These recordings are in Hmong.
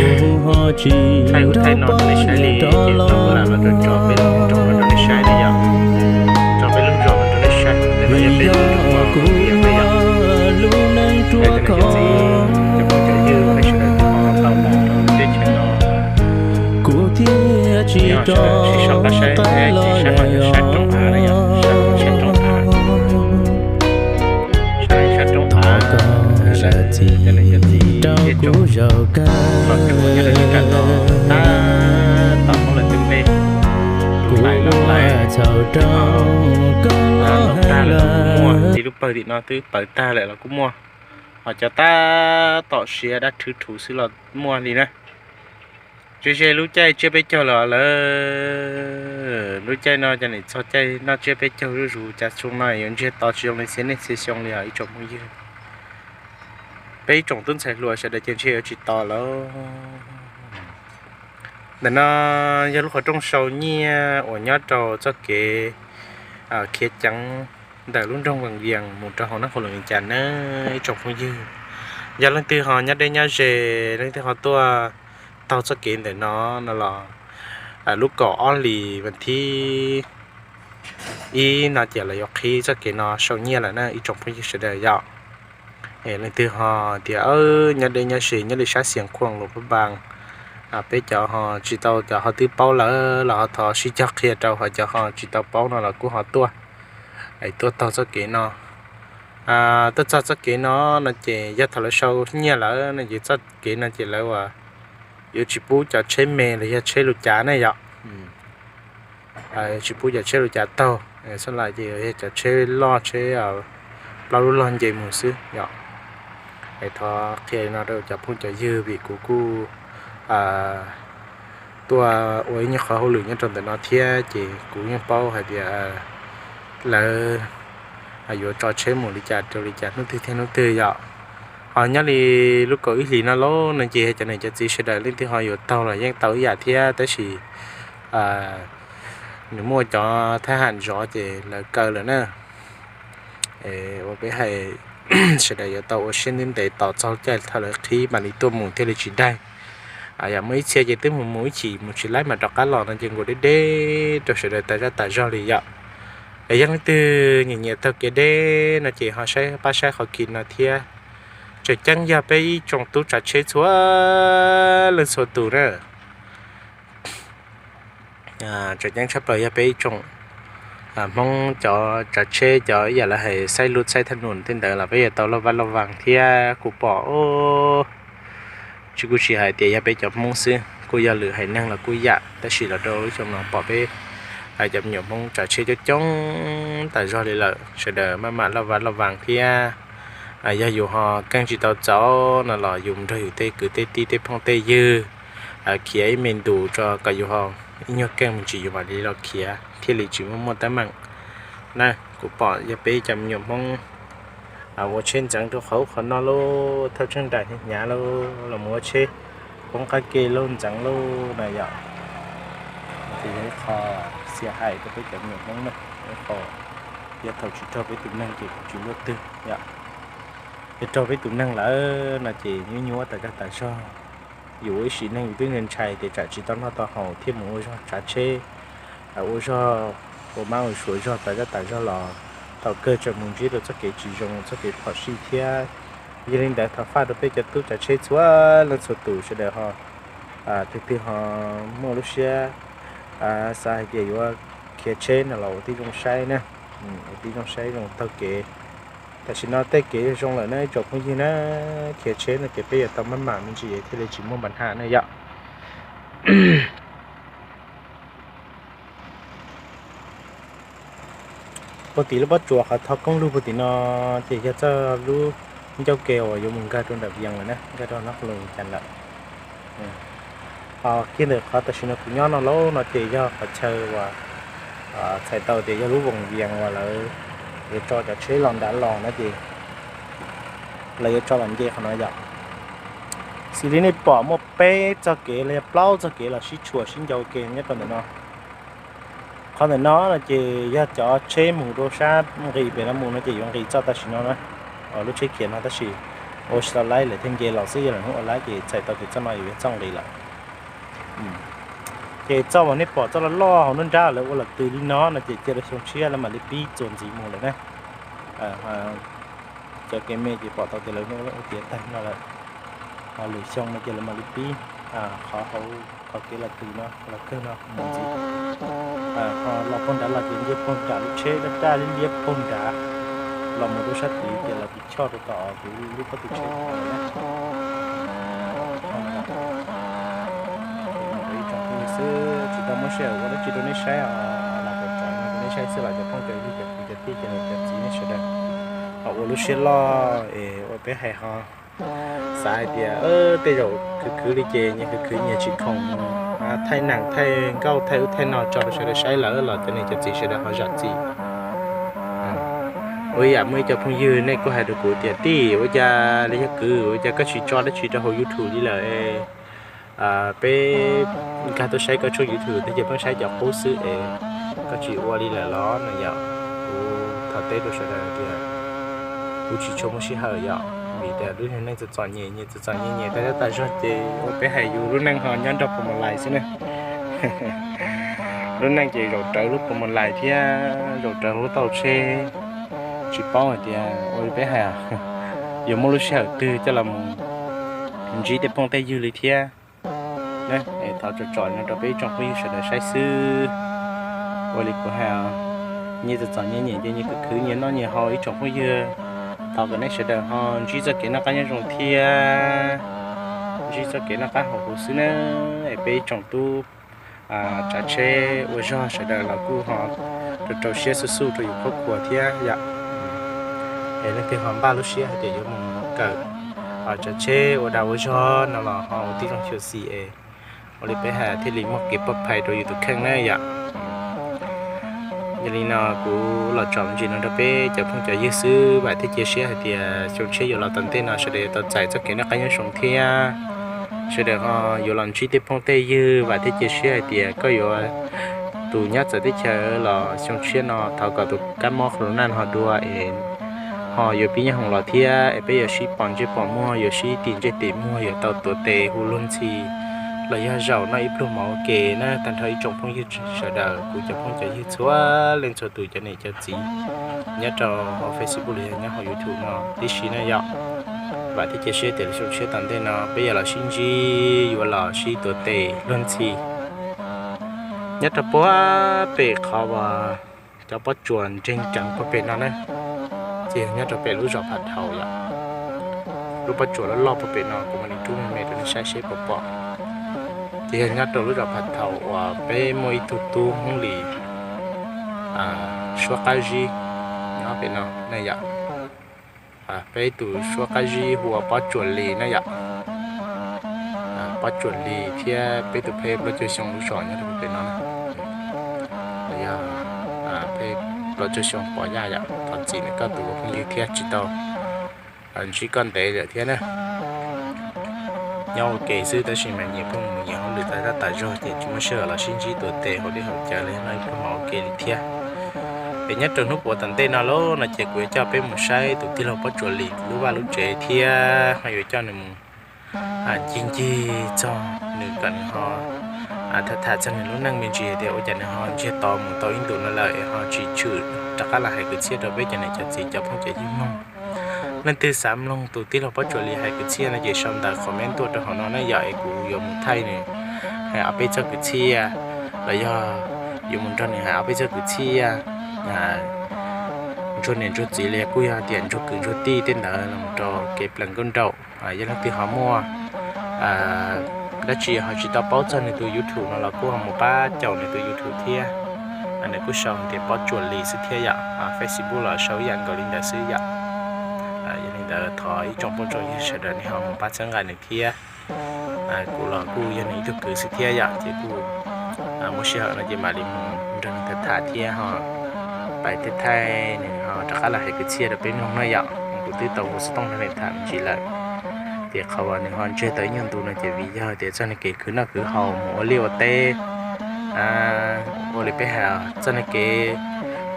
Thaij ub thaij no rau nej saib li, ces tau lam los rau tso peb lub nroog no rau nej saib li yom. Tso peb lub zos no rau nej saib, ntawm no yog peb lub nroog no, yog lub neej ruaj khov, cov phooj cov ywg nej sawv daws tau mus rau teb chaws no, kuv thiaj tsis rov qab saib, saib roob av, saib roob av, saib roob av, saib roob av, sawv daws rau kuv zaum kawg, los rau nyob rau ntawm no, tab tom hauv lawv tej nplej, kuv txhaum rau koj. Tag lawm kuv muag, ib lub pawg tim no twb pawv tag lawm los kuj muaj, ho cov tab tom siav dab rhwv rhuv xwb los muaj li na. Ze ze lub caij tsiab peb caug los lawm, lub caij no ces nim txog caij noj tsiab peb caug zuj zus, cas xyoo no yuav ntsiag to tsis zoo li txhia niaj txhia xyoo li os ib tsoom phooj ywg. Peb ib tsoom tub ntxhais hluas sawv daws ces ntshe yuav tsis tos lawm. Ntawm no yog lub qhov rooj sau nyiaj uas nyob rau txoj kev khiav ceev ntawm lub nroog Vaj Vias mus rau hauv Nab Qhus Loos Vias Cas na ib tsoom phooj ywg. Yog leej twg ho nyob deb nyob ze, leej twg ho tuaj taug txoj kev ntawm no no los lub kaum ob hlis vas thib ib no ces lawv yuav qhib txoj kev no sau nyiaj lawm na ib tsoom phooj ywg sawv daws yom. Leej twg ho tias nyob deb nyob ze nyob li sab Xias Khuam Luas Phab Npas, peb cov ho tsis tau, cov ho twb paub lawm los ho thov sib cog qhia rau, ho cov ho tsis tau paub no los kuj ho tuaj, tuaj taug txoj kev no. Tuaj txog txoj kev no no ces yog thaum lawv sau nyiaj lawm no ces txoj kev no ces lawv yuav tsis pub cov tsheb me los yog tsheb lus cav ne yom. Tsis pub cov tsheb lus cav taug, xab lais ces yog cov tsheb loj tsheb plaub lub log nce mus xwb yom. Es thov qhia li no rau cov phooj cov ywg vim kuv kuj tuaj ua ib nyuag qhov hauj lwm nyob rau ntawm no thiab ces kuv yeej paub hais tias lawv yuav tso tsheb mus li cas rau li cas hnub twg thiab hnub twg yom. Ho nyob li lub kaum ib hlis no lauj no ces cov niam cov txiv sawv daws leej twg ho yuav taug los yeej tau ib yam thiab tab sis nws muaj cov thab ham zov ces lawv kaw lawm na. Ua peb hais sawv daws yuav tau ua siab ntev ntev tos txog caij thaum lawv qhib mam li tuaj mus thiaj li tsis daig. Yog muaj ib txhia ces twb mus mus ib chim mus tsis laib mam rov qab los no ces nkaus deb deb rau sawv daws tas zaj tas zog li yom. Es yog leej twg nyiam nyiam taug kev deb no ces ho saib pab saib qhov kis no thiab. Tseem ceeb yog peb ib tsoom tub tsav tsheb txhua leej txhua tus na. Tseem ceeb tshaj plaws yog peb ib tsoom Hmoob cov tsav tsheb cov ib yam lawv hais xaib lub xaib thaj num tej ntawd los peb yuav tau loj vaj loj vaag thiab kuv pom tsis kuj tsis hais tias yog peb cov Hmoob xwb, kuj yog lwm haiv neeg los kuj yam, tab sis los rau lub xyoo no pom peb cov me nyuam Hmoob tsav tsheb coob coob tas zog li lawm, sawv daws maj mam loj vaj loj vaag thiab. Yog yus ho keej tsis tau txaus no los yus nrog yus tej kwv tej tij tej phooj tej ywg khiav ib me ntus tso kom yus ho ib nyuag keej me ntsis yus mam li los khiav thiaj li tsis muaj muaj teeb meem na. Kuv pom yog peb cov me nyuam Hmoob ua tsheb ntxeev rau qhov ub qhov no lauj, thauj tseeb nraim hnyav lauj, los mus ua tsheb poob qab ke lauj ntxeev lauj na yom. Ces yog ib qho xiam hais rau peb cov me nyuam Hmoob na, ib qho yog thaum tsis raug peb tus neeg ces kuj tsis luaj twg yom. Yog raug peb tus neeg lawm no ces nyuaj nyuaj tas zog tas zog. Yus ua ib sim neej yus twb ntshai ntshai tias tsam tsis tau noj tau haus thiaj mus ua zog tsav tsheb, ua zog ua mab ua suav zog tas zog tas zog los thaum kawg tseem mus ntsib rau txoj kev tsis zoo txoj kev phom sij thiab. Yog li ntawd thov faj rau peb cov tub tsav tsheb txhua leej txhua tus sawv daws ho, tus twg ho muaj lub siab xav hais tias yuav khiav tsheb no los ua tib zoo saib na, ua tib zoo saib zoo taug kev. Tam sim no tej kev zoo lawm na ib tsoom phooj ywg na, khiav tsheb no ces peb yuav tau maj mam me ntsis thiaj li tsis muaj npa nham na yom. Puag tim lub pob tsuas qhov thov koob lug puag tim no ces yog txoj lub ncauj ke uas yuav mus nkag rau nram Vias lawm na, nkag rau Nab Qhus Loos Vias Cas lawm. Ho kiag ntawm qhov tam sim no kuv nyob no lauj no ces yog qhov chaw uas txhais tau tias yog lub voos Vias uas lawv yuav tso cov tsheb los nram los no ces lawv yuav tso los nce qhov no yom. Xws li nej pom muaj peb txoj kev los yog plaub txoj kev los sib tshuam sib ncau ke nyob rau ntawm no. Qhov ntawm no no ces yog cov tsheb mus rau sab nqis pem no mus no ces yuav nqis txoj tam sim no na, lub tsheb khiav no tab sis Ua tsis tau laib lawm thiaj nce los xwb, yog lwm hnub ua laib ces txhais tau tias txoj no yuav yog txoj nqis lawm. Ces txoj uas nej pom txoj loj loj hauv nruab nrab lawv ua los twg li no no ces cia rau xyoo tshiab lawv mam li pib txuas ntxiv mus lawm na. Cov kev me ces pom tau tias lawv ua tiav tag no lawm, ho lwm xyoo no ces lawv mam li pib qhov hauv qhov kev los twg no los kawg no mus ntxiv. Ho los puag nrad los ces nce puag nram lub tsheb daj daj liab liab puag nrad los mus rau sab tid ces los tiv choj rau tom kuv lub pob tw tsheb no lawm na. Ib tsoom phooj ywg xwb, tsis tau muab sij hawm ua dab tsi rau nej saib os, los tsom tsom rau nej saib xwb los cov phooj cov ywg cov kwv cov tij cov niam cov txiv nej sawv daws ho ua lub siab loj es ua peb hais ho xav hais tias tej zaum khwv khwv li ces nyias khwv khwv nyias tsis khoom, thaij neeg thaij nkauj thaij ub thaij no tso rau sawv daws saib lawm los cov niam cov txiv sawv daws ho zam txim. Ua ib yam muaj ib co phooj ywg nej kuj hais rau kuv tias tij ua cas li yog kwv ua cas koj tsis tso dab tsi rau hauv YouTube li lawm, peb nkag tuaj saib koj tshooj YouTube thiab ces pheej saib cov qub xwb es koj tsis ua li lawm los no yom. Kuv thov teb rau sawv daws tias kuv tsis tshua muaj sij hawm yom, vim tias lub neej txom txom nyem nyem txom txom nyem nyem tas zog tas zog ces ua peb hais yus lub neej ho nyob nrog pus mus lais xwb na. Lub neej ces zaum rawv lub pus mus lais thiab zaum rawv lub tauj tsheb, tsis paub hais tias ua li peb hais yuav muaj lub sij hawm twg coj los mus ntsib tej phooj tej ywg li thiab. Thov tsom tsom no rau peb ib tsoom phooj ywg sawv daws saib xwb. Ua li kuv hais, nyias txom txom nyem nyem ces nyias khwv khwv nyias noj nyias haus ib tsoom phooj ywg. Thov kom nej sawv daws ho ntsib txoj kev noj qab nyob zoo thiab ntsib txoj kev noj qab haus huv xwb na. Es peb ib tsoom tub tsav tsheb ua zog sawv daws los kuj ho rau rau siab xub xub rau yus khuab khuas thiab yom. Es leej twg ho npaj lub siab hais tias yuav mus kawm tsav tsheb ua dag ua zog no los ho ua tib zoo xyuam xim es ua li peb hais thiaj li muaj kev poj phais rau yus tus kheej na yom. Yog li no kuv los tsom me ntsis no rau peb cov phooj cov ywg xwb, vam thiab cia siab hais tias xyoo tshiab yuav los tom ntej no sawv daws yuav tau txais txoj kev noj qab nyob zoo thiab sawv daws ho yuav los ntsib tej phooj tej ywg. Vam thiab cia siab hais tias koj yuav tus nyob txawv teb chaws los xyoo tshiab no thov kom tus kab mob corona no ho dua es ho yuav pib nyob hoom los thiab es peb yuav sib pom ntsej pom muag, yuav sib tim ntsej tim muag, yuav tau tuav tes hu luag ntxhi los yog zaum noj ib pluag mov ua ke na. Tag nrho ib tsoom phooj ywg sawv daws, kuv cov phooj cov ywg txhua leej txhua tus cov niam cov txiv nyob rau hauv Facebook los yog nyob hauv YouTube no tib si na yom. Vam thiab cia siab tias lub xyoo tshiab tom ntej no peb yuav los sib ntsib, yuav los sib tuav tes luag ntxhi. Nyob rau puag pem qhov uas cov pob tsuas nreeg ceev puag pem no na, ces yog nyob rau pem lub zos Phav Thaum yom. Lub pob tsuas loj loj puag pem no kuv mam li rub me me rau nej saib seb puas pom. Ces yog nyob rau lub zos Phav Thaum uas peb muaj ib tug tub Hmoob Lis suab qab zib nyob pem no na yom. Peb tus suab qab zib hu ua Pob Tsuas Lis na yom. Pob Tsuas Lis thiab peb tus pheb plaub caug xyoo lub zos nyob rau pem no na. Yog pheb plaub caug xyoo Pov Yaj yom, thov txim nawb koj tus ua phooj ywg thiab tsis tau ntsib koj ntev lawm thiab na. Nyob ua ke xwb tab sis mas nyias pheej mus nyias hauj lwm tas zaj tas zog ces tsis muaj sij hawm los sib ntsib tuav tes haus dej haus cawv los yog noj ib pluag mov ua ke li thiab. Es nyob rau hnub puav tom ntej no lauj no ces kuv yuav coj peb mus saib tus tij laug Pob Tsuas Lis lub vaj lub tsev thiab ho yuav coj nws mus ncig ncig txog nws kom nws ho tham tham txog nws lub neej me ntsis tias ua cas nws ho ntsiag to mus tau ib ntus no lawm es ho tsis tshwm rov qab los hais kwv txhiaj rau peb cov niam cov txiv cov phooj cov ywg mloog. Leej twg xav mloog tus tij laug Pob Tsuas Lis hais kwv txhiaj no ces sau ntawv comment tuaj rau hauv no na yom, es kuv yuav mus thaij nws hais ob peb txoj kwv txhiaj los yog yuav mus nrog nws hais ob peb txoj kwv txhiaj. Ntsuag niam ntsuag txiv los yog kuj yog tias ntsuag kwv ntsuag tij tej ntawd los rau kev plees nkauj nraug. Yog leej twg ho muaj dab tsi ho tsis tau paub txog nws tus YouTube no los kuj ho mus pab caum nws tus YouTube thiab. Nws kuj sau tias Pob Tsuas Lis xwb thiab yom, Facebook los sau ib yam nkaus li ntawd xwb yom. Yog li ntawd thov ib tsoom phooj tsoom ywg sawv daws nej ho mus pab txhawb nqa nws thiab. Kuv los kuj yog nws ib tug kwv xwb thiab yom, ces kuj muaj sij hawm no ces mam li mus nrog nws tham tham thiab ho pais thaij thaij nws ho rov qab los hais kwv txhiaj rau peb mloog na yom. Kuv twb tau hu xov tooj nrog nws tham me ntsis lawm, ces qhov uas nws ho ntsiag tau ib nyuag ntu no ces vim yog tias txog nws kev khwv noj khwv haus mus ua liaj ua teb, ua li peb hais txog nws kev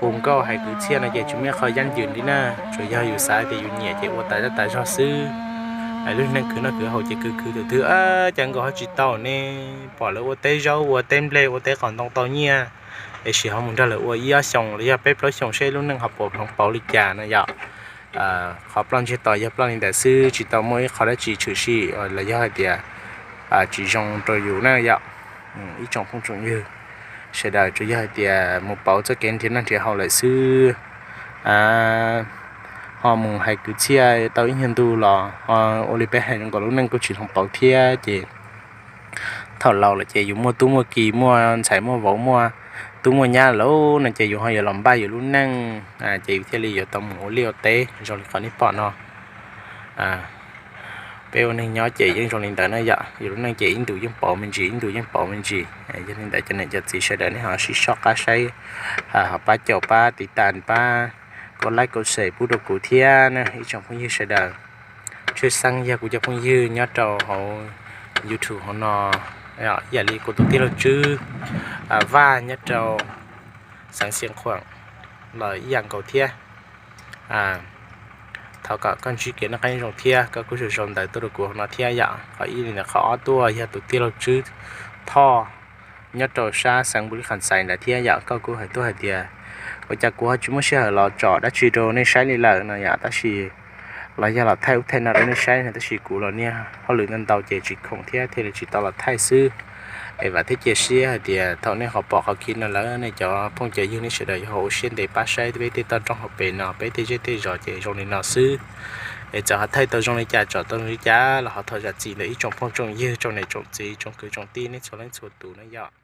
hu nkauj hais kwv txhiaj no ces tsis muaj ib qho yaj ywm li na, tsuas yog yus xav tias yus nyiam ces ua tas zaj tas zog xwb. Lub neej khwv noj khwv haus ces khwv khwv tus twg cas nkaus ho tsis tau ne, pom lawv ua teb zaub ua teb nplej ua teb qos ntoo tau nyiaj, es sim ho mus nrog lawv ua ib ob xyoos los yog peb plaub xyoos seb lub neej ho puas hloov pauv li cas no yom. Qhov ploj ntsiag to yog ploj li ntawd xwb, tsis tau muaj ib qho dab tsi tshwm sim los yog hais tias tsis zoo rau yus na yom. Ib tsoom phooj tsoom ywg sawv daws, tsuas yog hais tias mus pauv txoj kev nrhiav noj nrhiav haus lawm xwb, ho mus hais kwv txhiaj tau ib nyuag ntu los ho ua li peb hais nkaus lub neej kuj tsis hloov pauv thiab ces thaum laus lawm ces yus muaj tub muaj ki muaj ntxhais muaj vauv muaj tub muaj nyab lawm no ces yus ho yuav los npaj yus lub neej, ces yus thiaj li yuav tau mus ua liaj ua teb zoo li qhov nej pom no. Peb ua neeg nyob ces yeej zoo li ntawd na yom, yus lub neej ces ib ntus yeej pauv me ntsis ib ntus yeej pauv me ntsis. Yog li ntawd cov niam cov txiv sawv daws nej ho sib soj qab saib, ho pab caum pab tiv tas pab kaum like kaum share pub rau kuv thiab na ib tsoom phooj ywg sawv daws. Tshwj xeeb yog kuv cov phooj ywg nyob rau hauv YouTube hauv no, ib yam li kuv tus tij laug Tswb Vaj nyob rau xeev Xeev Khuam los ib yam nkaus thiab. Thov kom koj ntsib kev noj qab nyob zoo thiab koj kuj sau sau ntawv tuaj rau kuv hauv no thiab yom. Qhov ib li ntawd, qhov ob tuaj yog tus tij laug Tswb Thoj nyob rau sab xeev Npus Lis Kham Xais ntawd thiab yom. Koj kuj hais tuaj hais tias ua cas kuv ho tsis muaj sij hawm los tsom dab tsi rau nej saib li lawm no yom, tab sis los yog los thaij ub thaij no rau nej saib no, tab sis kuv los niaj hauj lwm ntau ntau ces tsis khoom thiab thiaj li tsis tau los thaij xwb. Es vam thiab cia siab hais tias thaum nej ho pom qhov clip no lawm nej cov phooj cov ywg nej sawv daws yuav ho ua siab ntev pab saib peb tej toj roob hauv pes no, peb tej zej tej zos ces zoo li no xwb. Es txawm ho thaij tau zoo li cas tsom tau zoo li cas los ho thov zam txim ntawm ib tsoom phooj tsoom ywg tsoom niam tsoom txiv tsoom kwv tsoom tij nej txhua leej txhua tus na yom.